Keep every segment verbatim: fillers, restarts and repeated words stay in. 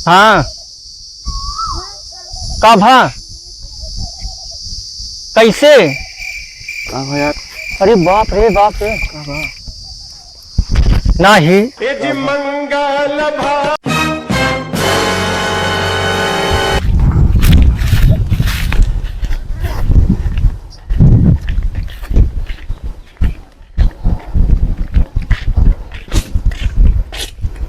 हाँ। का भा? कैसे? का भा यार? अरे बाप रे, बाप रे। का भा? नाही। ए जी मंगल भा-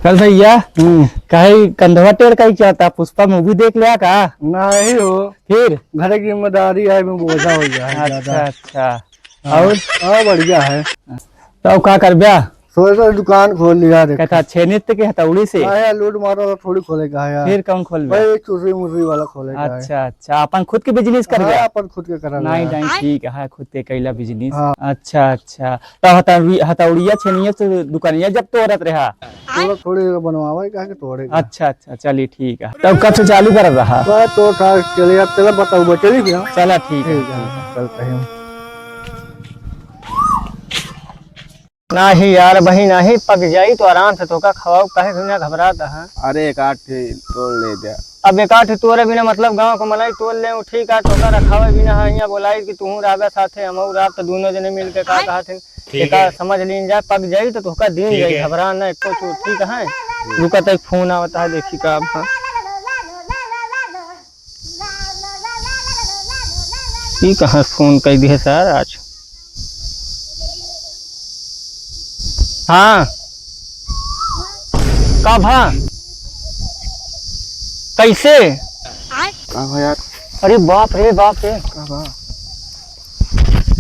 चल भैया, हम्म। काहे कंधवा टेढ़ काहे किया था? पुष्पा movie देख लिया का? नहीं हो। फिर? घर की जिम्मेदारी है, में बोझा हो गया है अच्छा, ज्यादा। अच्छा। हाँ। और? हाँ, बढ़िया है। तो अब का करब्या? सोचा दुकान खोल लिया रे। कहता छेनी ते के हथौड़ी से? हाँ यार, लूट मारा तो थोड़ी खोले का है यार। फिर कौन खोलब्या? भाई, एक चुसरी मुसरी वाला खोले का है। अच्छा, अच्छा, अपन खुद के business करब्या? हाँ, अपन खुद के करा नहीं, लिया। नहीं, ठीक है, खुद के कैला business। हाँ। अच्छा, अच्छा। तो हथौड़ी-, हथौड़िया छेनिया से दुकानिया जब तोड़त रहा? तोड़ा थोड़ी बनवावे, काहे के तोड़े का? अच्छा, अच्छा, चली ठीक है। तब कब से चालू करत रहा? बस तो था, चलिए, अब चला बताओ, बस चली क्या? चला ठीक है, ठीक है, ठीक है। चलते हैं। नाही यार, अबहीं नाही, पक जाई तो आराम से तोका खवाऊ, काहे बिना घबरात है? अरे एक आध ठे तोड़ ले जा। अब एक आध ठे तोरे बिना मतलब गाँव को मनई तोड़ ले, ठीक है, तोका रखावे बिना है, यहाँ बोलाई कि तू रहबे साथे, हमहू रहब, तो दोनों जने मिल के का कहत हैं, ठीक एका है। समझ लीन जाए, पक जाई तो तोहका दीन ठीक जाई, है। घबरा ना एको चूर, ठीक है? रुका तो एक फोन आवत है, देखी का अब है। ई कहाँ फोन कई दिहे सार आज? हाँ। का भा? कैसे? का भा यार? अरे बाप रे, बाप रे। का भा?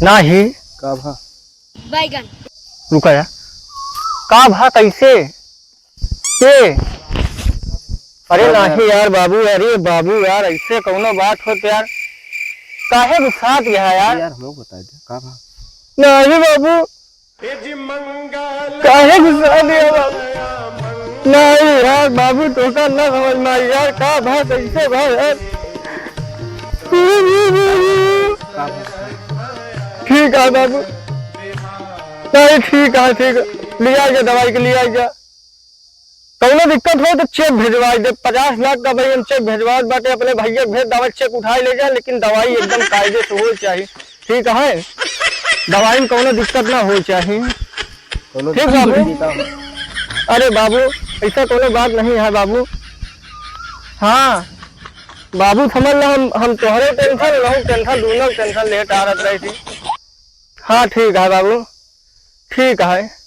नाही। का भा? बैगन। रुका यार। का भा, कैसे? के? अरे का भा? नाही यार बाबू, अरे बाबू यार, ऐसे कौनो बात होत यार। काहे गुस्सात गया यार? यार, हमको बता दे, का भा? नाही बाबू। काहे गुस्सात गया बाबू? नाही यार बाबू, तोका ना समझ में आई यार, का भा, कैसे भा यार? का भा? ठीक है बाबू। नहीं, ठीक है, ठीक है। लिया जा दवाई के, लिया जा। कौनो दिक्कत हो तो check भेजवाई दे। पचास लाख का भाई हम check भेजवात बाटे, अपने भैया के भेज, दवाई check उठाई ले जा, लेकिन दवाई एकदम कायदे से हो चाहिए, ठीक है? दवाई में कौनो दिक्कत ना हो चाहिए, कौनो ठीक बाबू? दिक्कत नहीं। अरे बाबू, ऐसा कौनो बात नहीं है बाबू। हाँ बाबू, समझ ला, हम, हम तोहरे tension, उनहू tension, दोनों tension लेत आ रहत रही थी। हाँ ठीक है बाबू, ठीक है।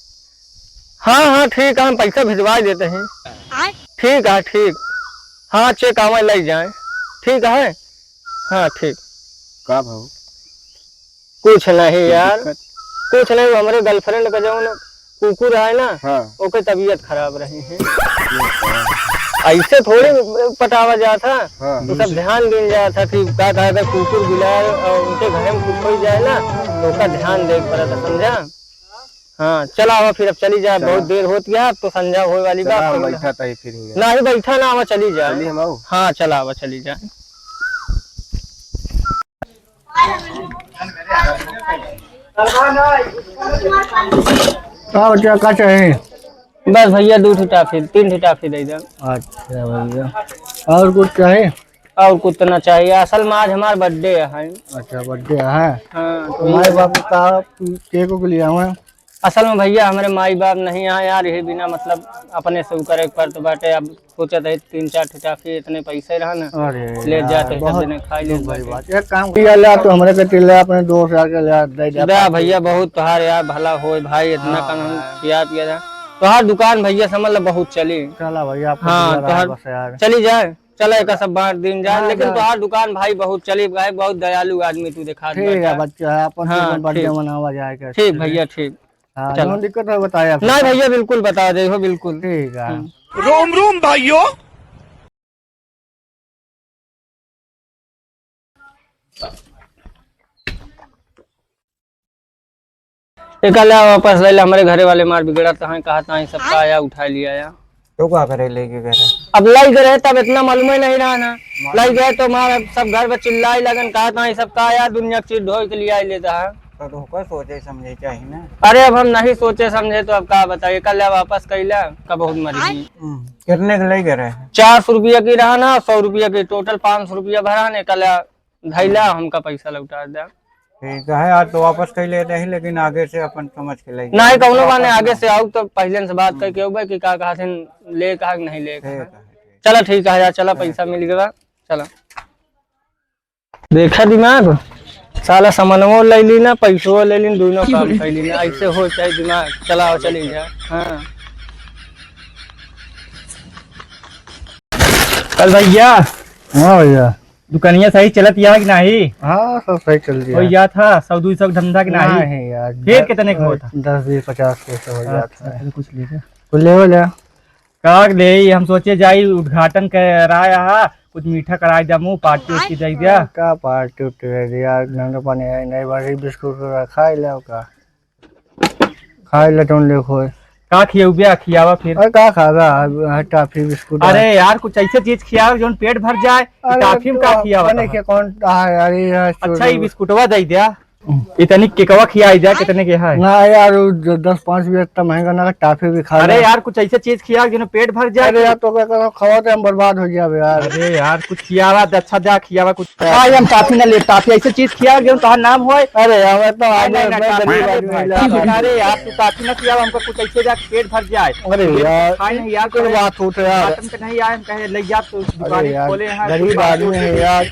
हाँ, हाँ, ठीक है, हम पैसा भिजवा देते हैं। आय? ठीक है, ठीक। हाँ, check आवे, ले जाए। ठीक है? हाँ, ठीक। का भाव? कुछ नहीं कोई यार, दिक्कत? कुछ नहीं, वो हमरे girlfriend का जौन कुकुर है ना, हाँ। ओके तबीयत खराब रही है। ऐसे थोड़ी पटावा जात है, हाँ। वो सब ध्यान दीन जात है कि का कहत है, कुकुर बिलार और उनके घर में कुछ हो जाए ना, तो ओका ध्यान दे पड़त है, समझा? हाँ, चला आवा फिर, अब चली जाए, चला। बहुत देर होत गया, अब तो संझा होए वाली बा, चला, अब हम तो बैठा तही फिर ही। नहीं, बैठा ना, आवा, चली जाए। चली हम आऊ? हाँ, चला आवा, चली जाए। का बच्चा, का चाही? बस भैया, दू ठो टाफी, तीन ठो टाफी दे दे। अच्छा भैया, और कुछ चाही? और कुछ तो ना चाहिए, असल में आज हमार birthday है। अच्छा, birthday है? हाँ, तो तो माई बाप का cake उक लिया हुआ? असल में भैया, हमरे माई बाप नहीं है यार, यही बिना मतलब अपने से उ करे के पड़त बाटे। अब सोचत है तीन चार ठो टाफी, इतने पैसे रहा ना, अरे ले यार, जाते सब बहुत जने खाई लेत दुख भरी बाटे। बात। एक काम किया, ले तो हमरे के ले, अपने दोस्त यार के ले, दे दे दे पाँच भैया, बहुत तोहार यार भला होए भाई, इतना हाँ, कम हम हाँ। खिया पिया था। तोहार दुकान भैया समझ लो बहुत चली। चला भैया, आपका हाँ, दुकान तोहार बस यार। चली जाए, चला एका सब बांट दीन जाए, हाँ, लेकिन जा। तोहार दुकान भाई बहुत चली भाई, बहुत दयालु आदमी तू दिखा ठीक है, बच्चा है, अपन हाँ, अपन birthday ठीक। मनावा जाए के। ठीक भैया, ठीक। हाँ, चलो। जौन दिक्कत है बताए आप। नहीं भैया, बिल्कुल बता दे हो, बिल्कुल। ठीक है। हम्म। रोम रोम भाइयों। एक ले वापस ले ले, हमरे घरे वाले मार बिगड़त हैं, कहा ताई सबका आया, उठा लिया या। तो का करे लेके गए रहे? अब लाई गए रहे तब इतना मालूम ही नहीं रहा ना। मालूम। लाई गए तो मार सब घर पर चिल्लाई लगन, कहा ताई सबका आया, दुनिया की चीज ढोई के लिए आई लेता है। तो ओकर सोचे समझे चाही ना। अरे, अब हम नहीं सोचे समझे तो अब का बताइए, कल वापस कैला का बहुत मर गई। हम्म, कितने के लेके रहे? चार सौ रुपया की रहा ना, सौ रुपया की, total पाँच सौ रुपया भरा ने, कल धैला, हमका पैसा लौटा दे। ठीक है, आज तो वापस कर लेते हैं, लेकिन आगे से अपन समझ के लेंगे। नहीं, कौनो बात नहीं, आगे से आऊ तो पहले से बात करके आऊ कि का कहा से ले, कहा कि नहीं ले, ठीक कहा। है, ठीक। चला, ठीक है यार, चला, ठीक। पैसा मिल गया, चला। देखा दिमाग, साला सामानवो ले ली ना, पैसो ले ली, दोनों काम कर ली ना, ऐसे हो चाहे दिमाग चलाओ, चली जा। हाँ। कल भैया। हाँ भैया। दुकानिया सही चलत या कि नाही? हाँ, सब सही चल रहा हो है। या था, सौ दो सौ का धंधा कि नाही? नहीं यार, फिर द-, कितने का होता? दस, बीस, पचास के तो हो जाता अच्छा, है। चलो कुछ ले जा। कुछ ले हो ले। का ले, हम सोचे जाई उद्घाटन कराया हा, कुछ मीठा कराई दे, मुँह पार्टी उर्टी दे दिया। का पार्टी उर्टी दे दिया, धंधा पानी है नहीं, बस बिस्कुट वगैरह खाई ले का। खाई ले तुम देखो। का खियौबे, खियावा फिर। अरे का खाबा, आज, आज टॉफी बिस्कुट अरे है। यार, कुछ ऐसे चीज खियावा जोन पेट भर जाए। अरे टॉफी में तो का खियावा अपने तोहार? के कौन, हाँ यार, ये है अच्छा, ये चोर। बिस्कुटवा दे दिया। इतनी केकवा खियाई जाए, कितने के है? ना यार, वो द-, दस पाँच रुपया इतना महंगा ना, टाफी भी खा अरे ले। यार, कुछ ऐसे चीज खिया, जिन्हें पेट भर जाए। अरे यार, तो क्या करो, खवाते हम बर्बाद हो गया यार। अरे यार, कुछ खियावा, अच्छा दे, खियावा कुछ। भाई, हम टाफी ना ले, टाफी ऐसे चीज खिया, जो तोहार नाम होए। अरे यार, मैं तो नहीं, आगे नहीं, मैं टाफी गरीब ना ले आदमी भाई। यार। अरे यार, तू टाफी ना खियावा, हमको कुछ ऐसे दे, पेट भर जाए। अरे यार, खाए नहीं यार, कोई कोई बात हो तो यार। बात में तो नहीं आए, हम कहे, ले जा, तो दुकान अरे यार, खोले हैं, गरीब दुकान आदमी खोले है हैं। यार।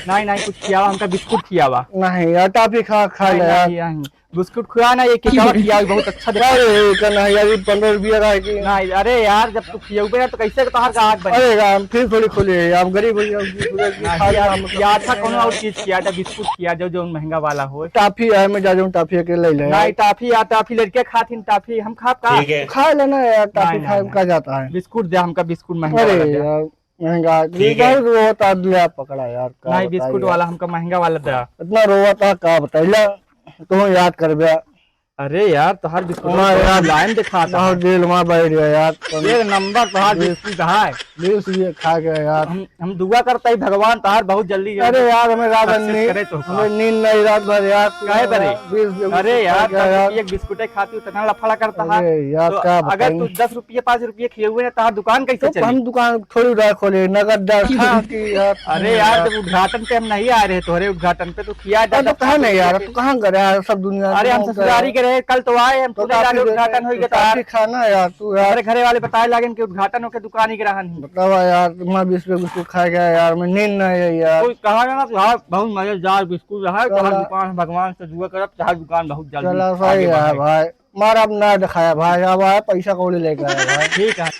नहीं, नहीं, कुछ खियावा, हमका बिस्कुट खियावा। नहीं यार, टाफी खा, खा नहीं, ले यार। नहीं, नहीं। बिस्कुट खिया ना, ये केकवा खिया, बहुत अच्छा देखा। अरे, ये का नहीं यार, ये पन्द्रह रुपया का है कि नहीं, अरे यार, जब तू खियौबे ना, तो कैसे तोहार ग्राहक बने? अरे यार, हम फिर थोड़ी खोले हैं, हम गरीब हो गए, हम फिर थोड़ी नहीं, खा यार, लेना, मतलब, यार, अच्छा, नहीं कोनो यार। और चीज खिया, जब बिस्कुट खिया, जो, जो महंगा वाला हो। टाफी है, मैं जा जाऊँ, टाफी अकेले ले ले नहीं, यार। टाफी यार, टाफी लड़के खाथिन, टाफी हम खाब का? ठीक है। खा लेना यार, टाफी नहीं, खाए नहीं, में का नहीं। जाता है? बिस्कुट दे, हमका बिस्कुट महंगा अरे वाला दे। यार, महंगा, ठीक है। बहुत रोवत आदमी आप पकड़ा यार, का नहीं, बताई बिस्कुट यार। वाला हमका महंगा वाला दे। इतना रोवत आ, का बताई, ला, तू याद कर बे। अरे यार, तोहार बिस्कुट हाँ तो यार, लाइन दिखाता बहुत है। दिल में बैठ गया यार। एक नंबर तोहार बीस, बिस्कुट है। बीस रुपये खा गया यार। हम, हम दुआ करता ही भगवान तोहार बहुत जल्दी अरे यार, हमें रात भर success नींद, करे तो का। हमें नींद नहीं रात भर यार। काहे बरे? बीस रुपये अरे बिस्कुट यार, खा गया दस यार। रुपये एक बिस्कुटे खाती उतना लफड़ा करता है। अरे यार, तो का अगर बताई? तू दस रुपये, पाँच रुपये खिए हुए हैं, तोहार दुकान कैसे तो चली? हम दुकान थोड़ी रहा खोले, नगद दर था कि यार। अरे यार, जब उद्घाटन पे हम नहीं आ रहे, तोहरे उद्घाटन पे तो खिया अरे तो जाता कहाँ पाँच नहीं यार, रुपये तू कहाँ करे यार, सब दुनिया अरे, हम में ससुरारी के रहे, कल तो आए, हम तो तू नहीं काफी जाने, उद्घाटन हो गया तो तो। काफी खाना यार, तू यार। हमारे घरे वाले बताए लागेन कि उद्घाटन होके दुकान ही के रहन ही। बतावा यार, तुम्हारा बीस रुपये बिस्कुट खा गया यार, मैं नींद नहीं आई यार। कोई कहा ना, तोहार बहुत मजेदार बिस्कुट रहा है, तोहार चला। दुकान है, भगवान से दुआ करब, तोहार दुकान बहुत जल्दी चला, सही आगे है बढ़े। भाई। मार अब ना दिखाया भाई, अब आया पैसा कौड़ी लेके आया भाई। ठीक है,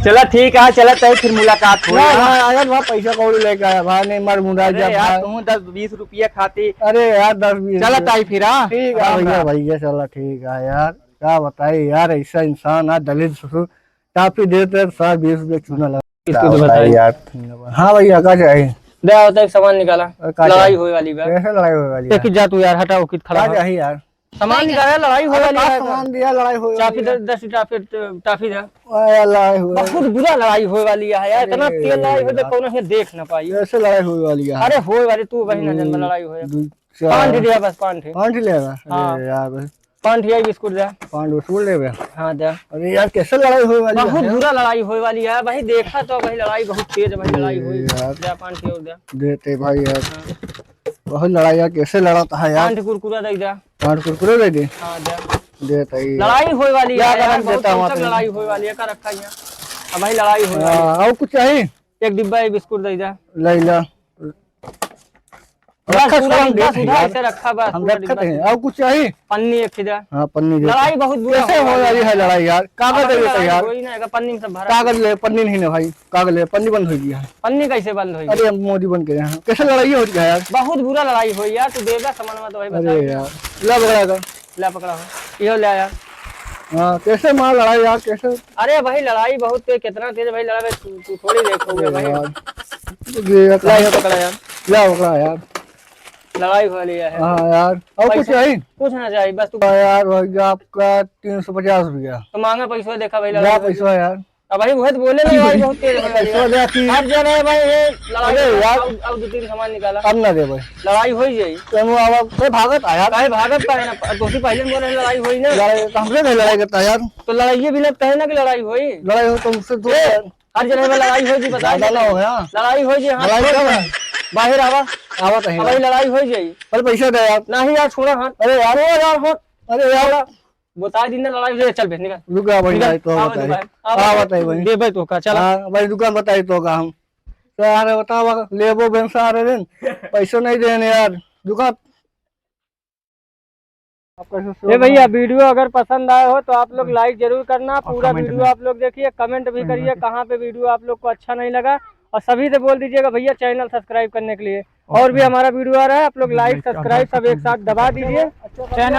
चला ठीक है, चला तय फिर मुलाकात हो। ना भाई, आया भाई पैसा कौड़ी लेके आया भाई, नहीं मार मुंडा अरे जा यार, भाई। तू दस बीस रुपया खाती। अरे यार, दस बीस चला रुपया। ताई फिर, हाँ? ठीक है हाँ, भैया, हाँ। भैया चला ठीक है यार, क्या बताई यार, ऐसा इंसान है दलित ससुर, टाफी देते सार बीस रुपया चूना लगा। इसको तो बताई बताई। यार। हाँ भैया, का चाहिए? दे आओ तो एक सामान निकाला। अरे, का लड़ाई चाहिए? होए वाली बा। कैसे लड़ाई होए वाली है? एक ही जा तू यार, हटाओ, कित खड़ा का हो। चाहिए यार? सामान अरे, निकाला, लड़ाई होए अरे, वाली का है। सामान दिया, लड़ाई होए चाफी वाली है। दे, दस टाफी, टाफी दे। अरे, लड़ाई होए बहुत बुरा लड़ाई होए वाली है यार, इतना अरे, तेज लड़ाई होए तो यार। कौनो है देख ना पाई। कैसे लड़ाई होए वाली है? अरे, होए वाली, तू वही ना जन्म हम्म, लड़ाई होए। दू, चार। पाँच ठे दिया बस, पाँच ठे। पाँच ठे लेगा? हाँ। अरे यार, बस। पाँच ठे बिस्कुट दे। पाँच बिस्कुट लेबे? हाँ, दे। अरे यार, कैसे लड़ाई होए वाली बहुत है? बुरा लड़ाई होए वाली है भाई, देखा तो भाई, लड़ाई बहुत तेज है भाई, लड़ाई अरे होए। यार। दे, पाँच ठे और दे। देते भाई यार। हाँ। बहुत लड़ाई यार, कैसे लड़ाता है यार? पाँच ठे कुरकुरा दे दे। पाँच कुरकुरे दे दे? हाँ, दे। देता ही। लड़ाई होए वाली क्या है यार, करम बहुत देता हूँ तेज तक आपने? लड़ाई होए वाली है, का रखा है? अब भाई लड़ाई होए वाली है। हाँ, और कुछ चाहिए? एक डिब्बा ये बिस्कुट दे दे। ले ला। बस रखा पूरा छोड़ डिब्बा दे सुधा यार। ऐसे रखा बस हम पूरा रखते डिब्बा हैं। सुधा। और कुछ चाहिए? पन्नी एक खिदा। हाँ, पन्नी दे। लड़ाई बहुत बुरा कैसे होए हो वाली रही है है। लड़ाई यार? कागज अबे दे देता लड़ाई यार। होई ना, एकर पन्नी में सब भरा। कागज ले, पन्नी नहीं ना भाई। कागज ले, पन्नी बंद हो गई है। पन्नी कैसे बंद होई? अरे, हम मोदी बन के यहाँ। कैसे लड़ाई हो रही है यार? बहुत बुरा लड़ाई होई यार, तू देबा सामान में तो भाई बता अरे दे। यार, ला पकड़ा का। ला पकड़ा हो। इहो ले आया। हाँ, कैसे मार लड़ाई यार, कैसे? अरे भाई, लड़ाई बहुत तेज, कितना तेज भाई लड़ा भाई, तू, तू थोड़ी देखोगे अरे भाई। यार। ये ला, इहो पकड़ा यार। ला पकड़ा यार। लड़ाई हो लिया है। हाँ यार, और कुछ पैसा चाहिए? कुछ ना चाहिए, बस तू हाँ यार, भाई आपका तीन सौ पचास रुपया। तो मांगा पैसा देखा भाई, जा लड़ाई हो पैसा यार। अब भाई वही तो बोले ना भाई, बहुत तेज है। कैसे हो गया कि हर जगह है भाई, ये लड़ाई अरे हो, यार। अब, अब दो तीन सामान निकाला। अब ना दे भाई। लड़ाई हो ही जाई। तो वो अब, अरे भागत आ यार। काहे भागत काहे ना? दोस्ती पहले में बोले लड़ाई होई ना। लड़ाई तो हमसे नहीं लड़ाई करता यार। तो लड़ाई ये भी लगता है ना कि लड़ाई होई। लड़ाई हो तो उससे दूर ए, यार। हर जगह में लड़ाई होई जी, बता ज्यादा दे। ना हो गया। लड़ाई होई जी, हाँ, लड़ाई छोड़ कब दे। है? बाहर आवा। आवत है अब यार। भाई लड़ाई होई जाई। अरे पैसा दे यार। नहीं यार, छोड़ा हाथ। अरे यार। छोड़ा यार हाथ। अरे यार। छोड़ा। बता दी ना लड़ाई हो जाई, चल बे, निकल। रुका भाई, निकल। भाई, तो आवा बताई। भाई, आवा आवा भाई। बताई भाई। दे भाई तो का, चला। हाँ, भाई, रुका, बताई तो का हम। सारे बतावा, लेबो बेन सारे दिन। पैसो नहीं देने यार। रुका। आप कैसे ए भैया, वीडियो अगर पसंद आए हो तो आप लोग लाइक जरूर करना, और पूरा कमेंट वीडियो में। आप लोग देखिए, कमेंट भी कमेंट करिए में। कहाँ पे वीडियो आप लोग को अच्छा नहीं लगा, और सभी से बोल दीजिएगा भैया चैनल सब्सक्राइब करने के लिए। और भी ओके। हमारा वीडियो आ रहा है, आप लोग लाइक, लाइक, सब्सक्राइब सब एक साथ दबा दीजिए। चैनल